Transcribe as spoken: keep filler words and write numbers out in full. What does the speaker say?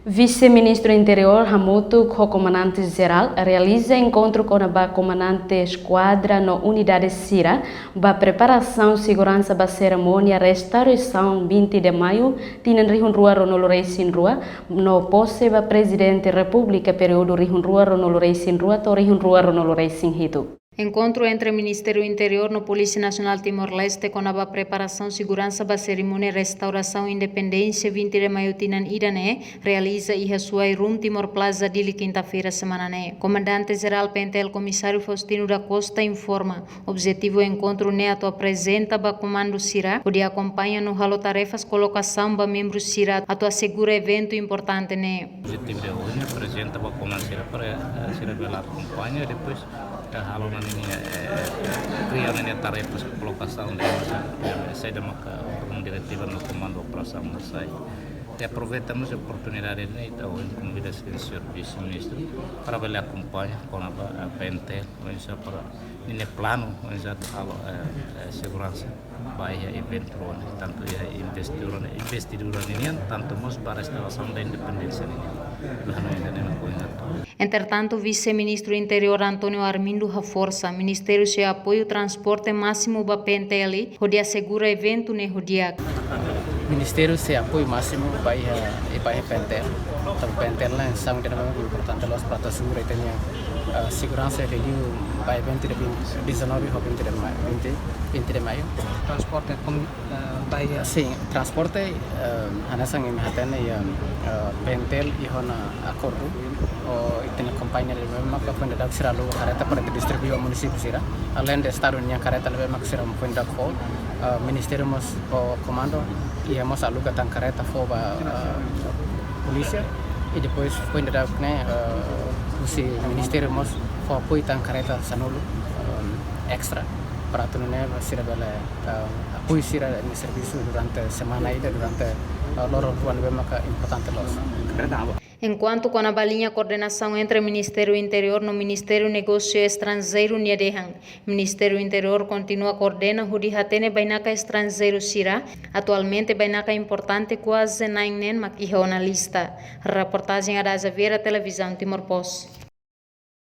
Vise-Ministru Interiór hamutuk ho Komandante Jerál realiza enkontru kona-ba komandante eskuadra no unidade sira ba preparasaun seguransa ba serimónia restaurasaun vinte de Maiu tinan rihun rua ruanulu resin rua, no pose ba Prezidente Repúblika períodu rihun rua ruanulu resin rua to'o rihun rua ruanulu resin hitu. Enkontru entre Ministériu Interiór no Polísia Nasionál Timor-Leste kona-ba preparasaun seguransa ba serimónia restaurasaun independénsia vinte de Maiu tinan ida-ne'e realiza iha Suai Room Timor Plaza, Dili, kinta-feira semana ne'e. Komandante Jerál P N T L Komisáriu Faustino da Costa informa, objetivu enkontru ne'e atu aprezenta ba komandu sira hodi akompaña no halo tarefas kolokasaun ba membru sira atu asegura eventu importante ne'e. Objetivu de hoje, aprezenta ba komandu sira para, eh, sira bele akompaña, depois, eh, halo ninia, eh, kria ninia tarefas kolokasaun de masa, eh, saida maka, eh, diretiva no komandu operasaun mós sai. I aproveita mós oportunidade ne'e, entaun, konvida señór Vise-Ministru para bele akompaña kona-ba, eh, P N T L, oinsá para ninia planu, oinsá atu halo, eh, eh, seguransa ba iha eventu rua ne'e, tantu iha investidura ne'e, investidura ninian, tantu mós ba restaurasaun da independénsia ninian. Lahan no ainda nem com exato. Entretantu, Vise-Ministru Interiór António Armindo haforsa, Ministériu sei apoiu transporte másimu ba P N T L hodi asegura eventu ne'e ho di'ak. Ministériu sei apoiu másimu ba iha, ba iha P N T L. Tanba P N T L ne'e sangu de nama importante loos para atu asegura ita-nia, eh, seguransa iha liu ba iha vinte de, vinte, dezanove ho vinte de Maiu, vinte, vinte de Maiu. Transporte, kom-, eh, ba iha. Sin, transporte, eh, hanesan imi hatene iha, eh, P N T L iha ona akordu ho ita-nia kompañia ne'ebé maka foin daudauk sira aluga kareta para atu distribui ba munisípiu sira. Além de Estadu nia kareta ne'ebé maka sira foin daudauk fó, eh, Ministériu mós ho komandu iha mós aluga tan kareta fó ba, eh, polísia. I depois foin daudauk ne'e, eh, husi Ministériu mós fó apoiu tan kareta sanulu, eh, extra para atu nune'e sira bele, eh, apoiu sira-nia servisu durante semana ida, durante, eh, loron rua ne'ebé maka importante loos. Enkuantu kona-ba liña koordenasaun entre Ministériu Interiór no Ministériu Negósiu Estranjeiru nia dehan, Ministériu Interiór kontinua koordena hodi hatene bainaka estranjeiru sira. Atualmente bainaka importante kuaze na'in neen mak iha ona lista. Reportajen Ada Xaviera, Televizaun Timor Post.